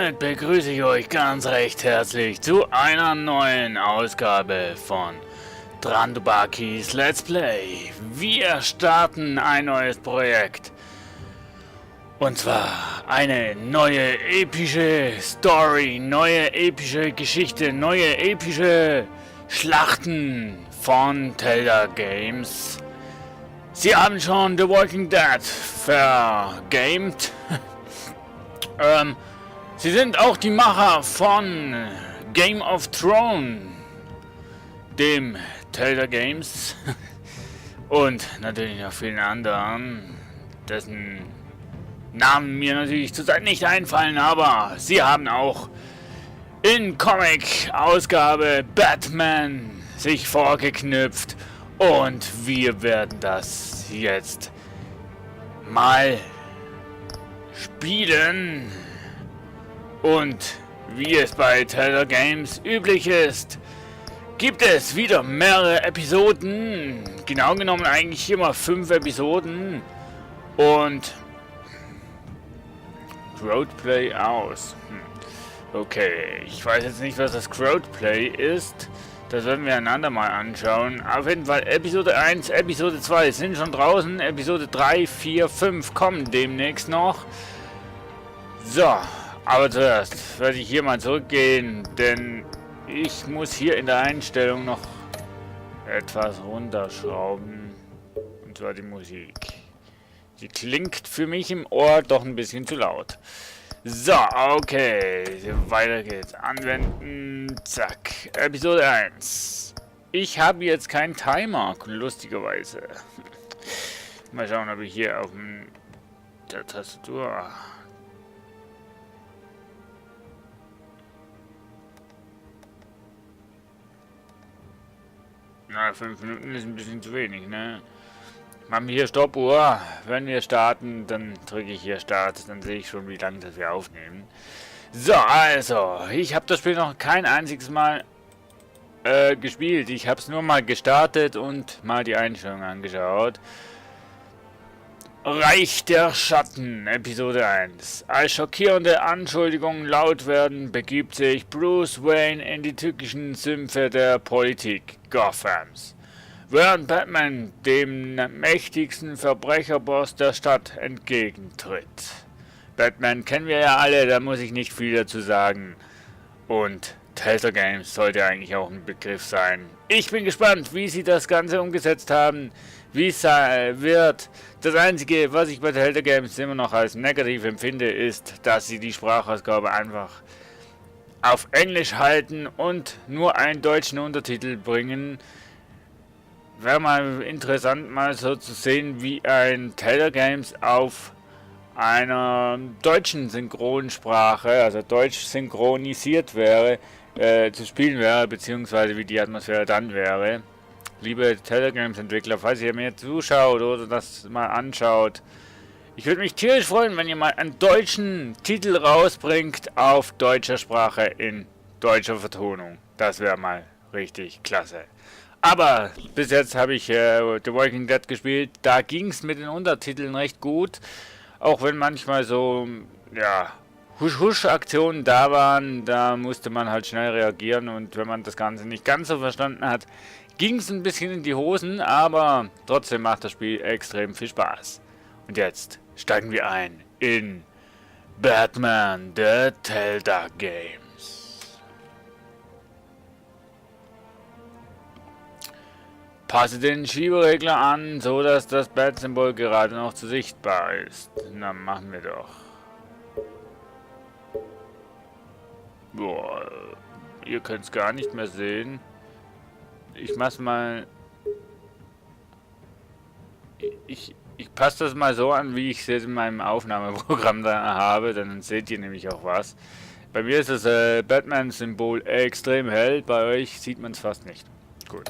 damit begrüße ich euch ganz recht herzlich zu einer neuen Ausgabe von Drantubakis Let's Play. Wir starten ein neues Projekt. Und zwar eine neue epische Story, neue epische Geschichte, neue epische Schlachten von Telltale Games. Sie haben schon The Walking Dead vergamed. Sie sind auch die Macher von Game of Thrones, dem Telltale Games und natürlich noch vielen anderen, dessen Namen mir natürlich zurzeit nicht einfallen, aber sie haben auch in Comic-Ausgabe Batman sich vorgeknüpft und wir werden das jetzt mal spielen. Und wie es bei Telltale Games üblich ist, gibt es wieder mehrere Episoden. Genau genommen eigentlich immer 5 Episoden. Und Crowdplay aus. Okay, ich weiß jetzt nicht, was das Crowdplay ist. Das werden wir einander mal anschauen. Auf jeden Fall Episode 1, Episode 2 sind schon draußen. Episode 3, 4, 5 kommen demnächst noch. So. Aber zuerst werde ich hier mal zurückgehen, denn ich muss hier in der Einstellung noch etwas runterschrauben. Und zwar die Musik. Die klingt für mich im Ohr doch ein bisschen zu laut. So, okay. Weiter geht's. Anwenden. Zack. Episode 1. Ich habe jetzt keinen Timer, lustigerweise. Mal schauen, ob ich hier auf der Tastatur... Na, 5 Minuten ist ein bisschen zu wenig, ne? Machen wir hier Stoppuhr. Wenn wir starten, dann drücke ich hier Start. Dann sehe ich schon, wie lange das wir aufnehmen. So, also. Ich habe das Spiel noch kein einziges Mal gespielt. Ich habe es nur mal gestartet und mal die Einstellungen angeschaut. Reich der Schatten, Episode 1. Als schockierende Anschuldigungen laut werden, begibt sich Bruce Wayne in die tückischen Sümpfe der Politik Gothams. Während Batman dem mächtigsten Verbrecherboss der Stadt entgegentritt. Batman kennen wir ja alle, da muss ich nicht viel dazu sagen. Und Telltale Games sollte eigentlich auch ein Begriff sein. Ich bin gespannt, wie sie das Ganze umgesetzt haben, wie es wird. Das Einzige, was ich bei Telltale Games immer noch als negativ empfinde, ist, dass sie die Sprachausgabe einfach auf Englisch halten und nur einen deutschen Untertitel bringen. Wäre mal interessant, mal so zu sehen, wie ein Telltale Games auf einer deutschen Synchronsprache, also deutsch synchronisiert wäre, zu spielen wäre, beziehungsweise wie die Atmosphäre dann wäre. Liebe Telltale Games Entwickler, falls ihr mir zuschaut oder das mal anschaut, ich würde mich tierisch freuen, wenn ihr mal einen deutschen Titel rausbringt auf deutscher Sprache in deutscher Vertonung. Das wäre mal richtig klasse. Aber bis jetzt habe ich The Walking Dead gespielt, da ging es mit den Untertiteln recht gut, auch wenn manchmal so, ja, Husch-Husch-Aktionen da waren, da musste man halt schnell reagieren und wenn man das Ganze nicht ganz so verstanden hat, ging es ein bisschen in die Hosen, aber trotzdem macht das Spiel extrem viel Spaß. Und jetzt steigen wir ein in Batman, The Telltale Games. Passe den Schieberegler an, so dass das Bat-Symbol gerade noch zu sichtbar ist. Na, machen wir doch. Boah, ihr könnt es gar nicht mehr sehen. Ich mach's mal. Ich passe das mal so an, wie ich es jetzt in meinem Aufnahmeprogramm da habe, dann seht ihr nämlich auch was. Bei mir ist das Batman-Symbol extrem hell, bei euch sieht man es fast nicht. Gut.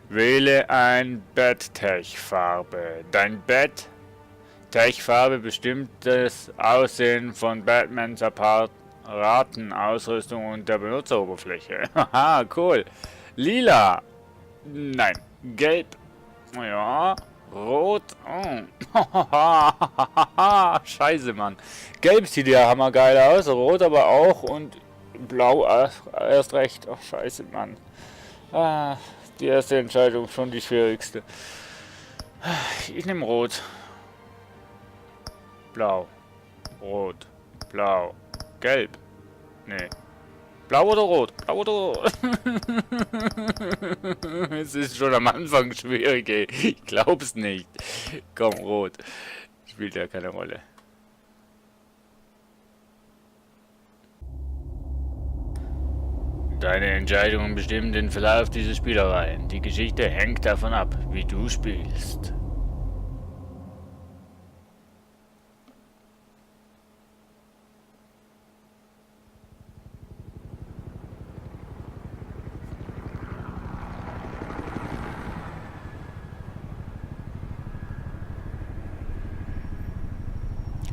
Wähle ein Bat-Tech-Farbe. Dein Bat-Tech-Farbe bestimmt das Aussehen von Batmans Apparatenausrüstung und der Benutzeroberfläche. Haha, cool. Lila. Nein. Gelb. Ja. Rot. Oh. Scheiße, Mann. Gelb sieht ja hammergeil aus, rot aber auch und blau erst recht. Ach, scheiße, Mann. Ah, die erste Entscheidung schon die schwierigste. Ich nehme rot. Blau. Rot. Blau. Gelb. Nee. Blau oder rot? Blau oder rot? Es ist schon am Anfang schwierig, ey. Ich glaub's nicht. Komm, rot. Spielt ja keine Rolle. Deine Entscheidungen bestimmen den Verlauf dieser Spielereien. Die Geschichte hängt davon ab, wie du spielst.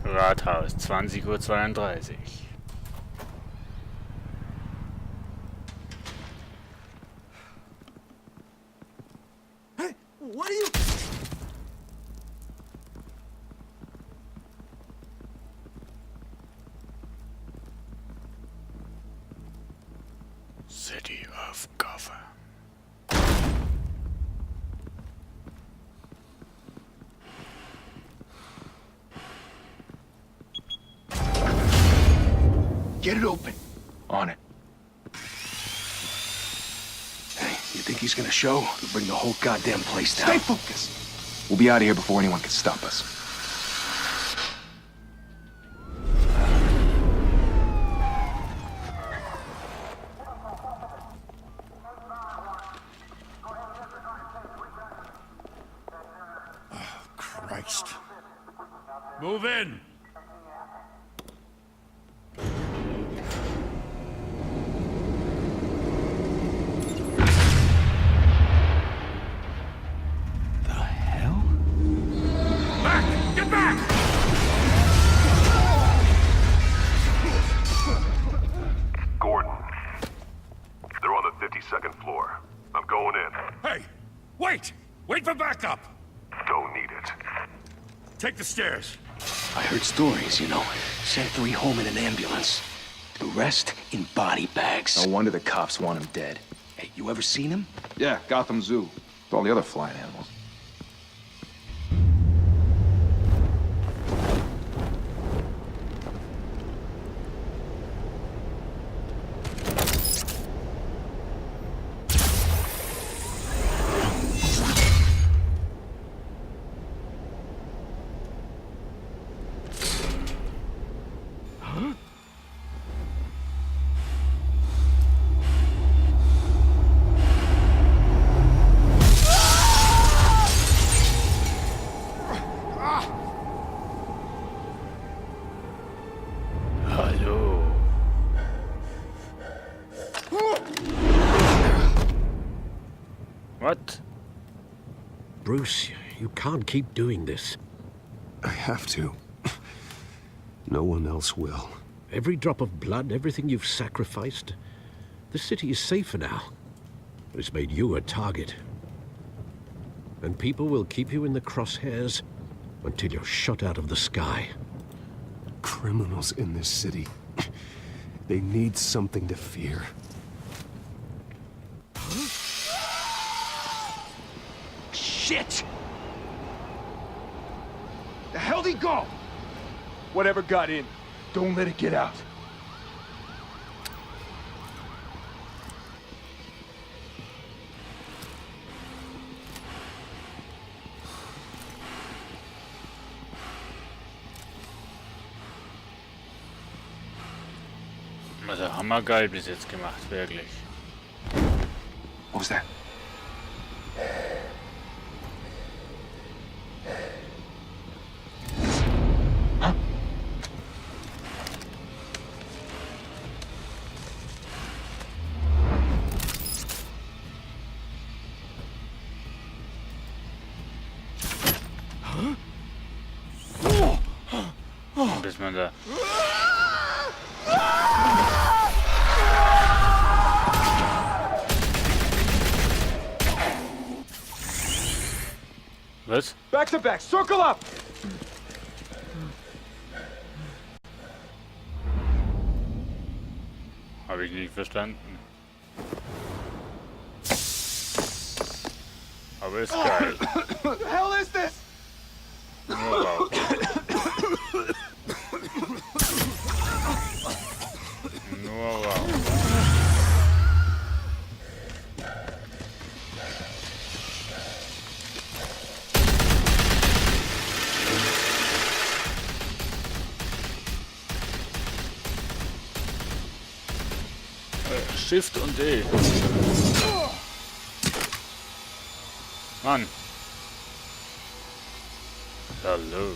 Rathaus, 20:32 Uhr. Hey, what are you... City of Gotham. Get it open. On it. Hey, you think he's gonna show? We'll bring the whole goddamn place down. Stay focused. We'll be out of here before anyone can stop us. Oh, Christ. Move in! Wait for backup! Don't need it. Take the stairs. I heard stories, you know. Sent 3 home in an ambulance. The rest in body bags. No wonder the cops want him dead. Hey, you ever seen him? Yeah, Gotham Zoo. With all the other flying animals. What? Bruce, you can't keep doing this. I have to. No one else will. Every drop of blood, everything you've sacrificed. The city is safer now. It's made you a target. And people will keep you in the crosshairs until you're shot out of the sky. Criminals in this city. They need something to fear. Shit! The hell'd he go? Whatever got in, don't let it get out. Also hammergeil bis jetzt gemacht, wirklich. What was that? Huh? Bis man da... Was? Back to back, circle up! Habe ich nicht verstanden. Aber ist geil. What the hell is this? Nur Rauch. Nur Rauch. Shift und E. Mann. Hallo.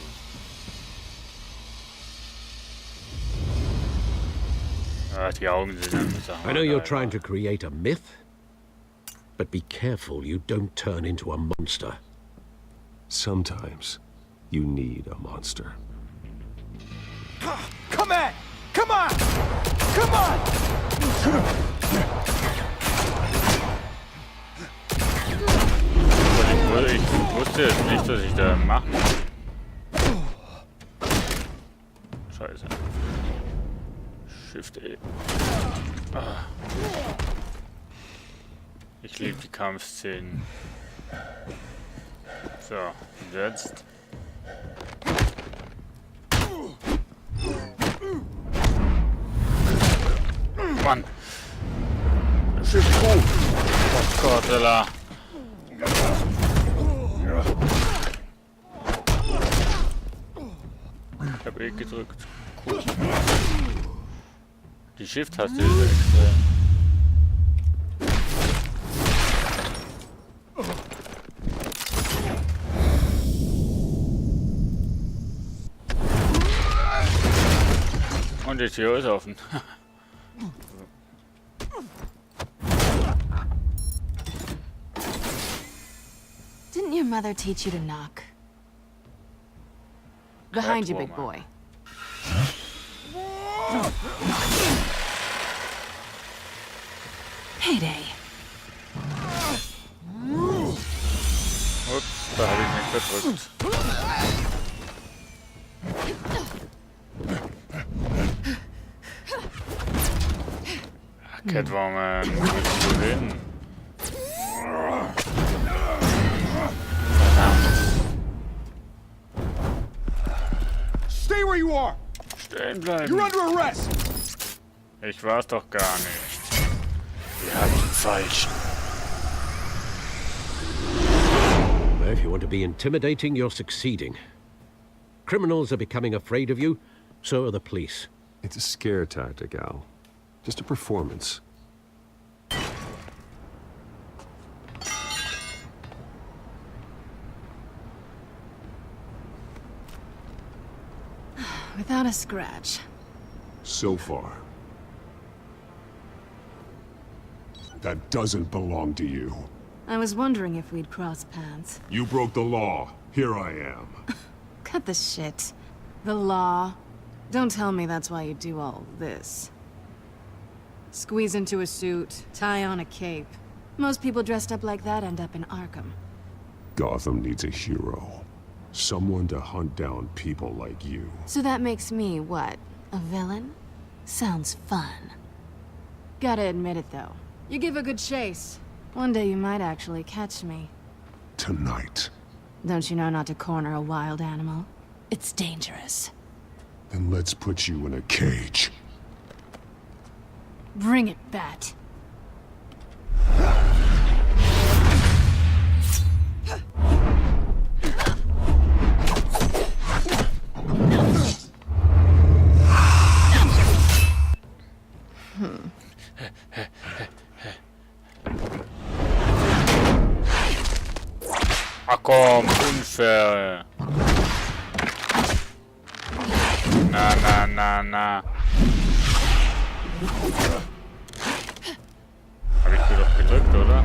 Ah, die Augen sind einfach. I know you're trying to create a myth, but be careful you don't turn into a monster. Sometimes you need a monster. Come on! Come on! Come on! Ich wusste jetzt nicht, was ich da machen muss. Scheiße. Shift E. Ah. Ich liebe die Kampfszenen. So, und jetzt? Mann! Shift O! Oh Gott, Alter! Ich hab E gedrückt. Cool. Die Shift-Taste ist extrem. Und die Tür ist offen. Didn't your mother teach you to knock? Behind you, big boy. Heyday. Ups, da habe ich mich verdrückt. Catwoman, wo willst du hin? Stay where you are! Stehen bleiben. You're under arrest! Ich war's doch gar nicht. Wir haben den Falschen. Well, if you want to be intimidating, you're succeeding. Criminals are becoming afraid of you, so are the police. It's a scare tactic, Al. Just a performance. Without a scratch. So far. That doesn't belong to you. I was wondering if we'd cross paths. You broke the law. Here I am. Cut the shit. The law. Don't tell me that's why you do all this. Squeeze into a suit, tie on a cape. Most people dressed up like that end up in Arkham. Gotham needs a hero. Someone to hunt down people like you. So that makes me, what, a villain? Sounds fun. Gotta admit it, though. You give a good chase. One day you might actually catch me. Tonight. Don't you know not to corner a wild animal? It's dangerous. Then let's put you in a cage. Bring it, Bat. Ach komm, unfair. Na. Hab ich dir doch gedrückt, oder?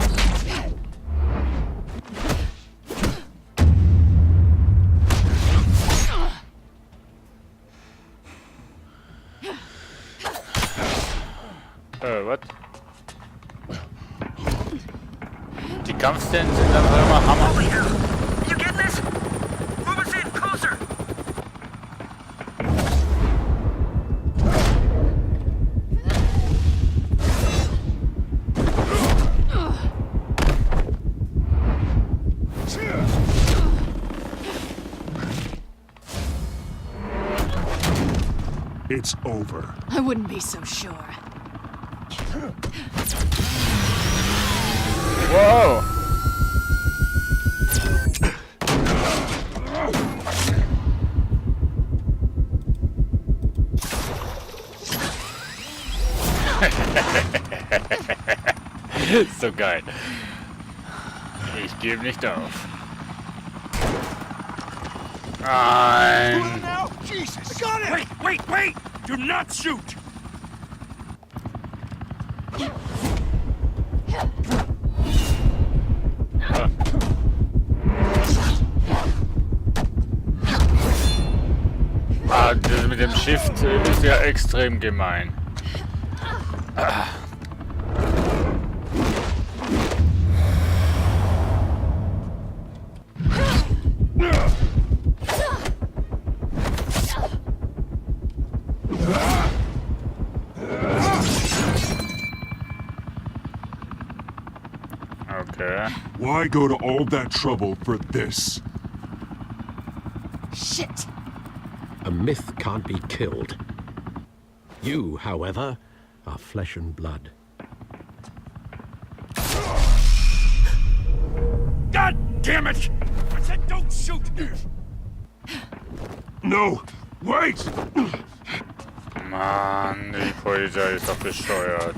Was? Die Kampfszenen sind einfach immer Hammer. You get this? it's over. I wouldn't be so sure. Wow! So geil. Ich gebe nicht auf. Nein! Jesus! Got it! Wait! Do not shoot! Das mit dem Shift ist ja extrem gemein. Okay. Why go to all that trouble for this? Shit! A myth can't be killed. You, however, are flesh and blood. God damn it! I said don't shoot! No! Wait! Mann, die Polizei ist doch bescheuert.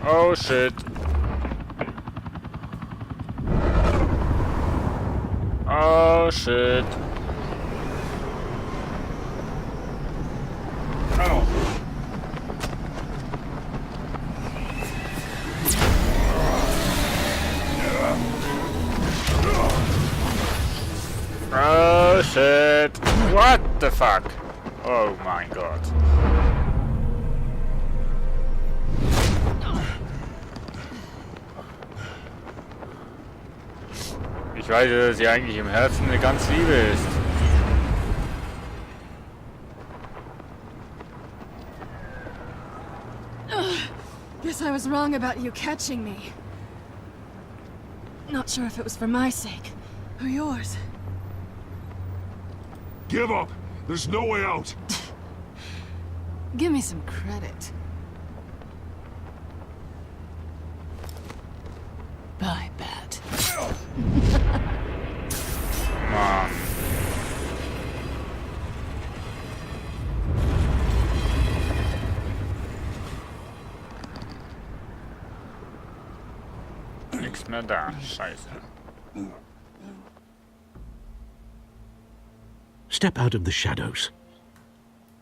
Oh shit. Oh shit. Oh. Oh shit. What the fuck? Oh mein Gott. Ich weiß, dass sie eigentlich im Herzen eine ganz Liebe ist. Guess I was wrong about you catching me. Not sure if it was for my sake or yours. Give up! There's no way out! Give me some credit. Bye, Bat. Mann. Nichts mehr da. Scheiße. Step out of the shadows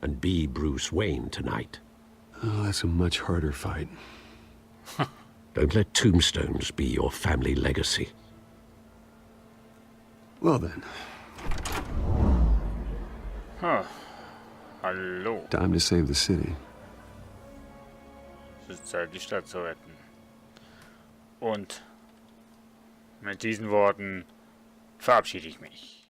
and be Bruce Wayne tonight. Oh, that's a much harder fight. Don't let tombstones be your family legacy. Well then, Huh. Hallo. time to save the city. Es ist Zeit, die Stadt zu retten. Und mit diesen Worten verabschiede ich mich.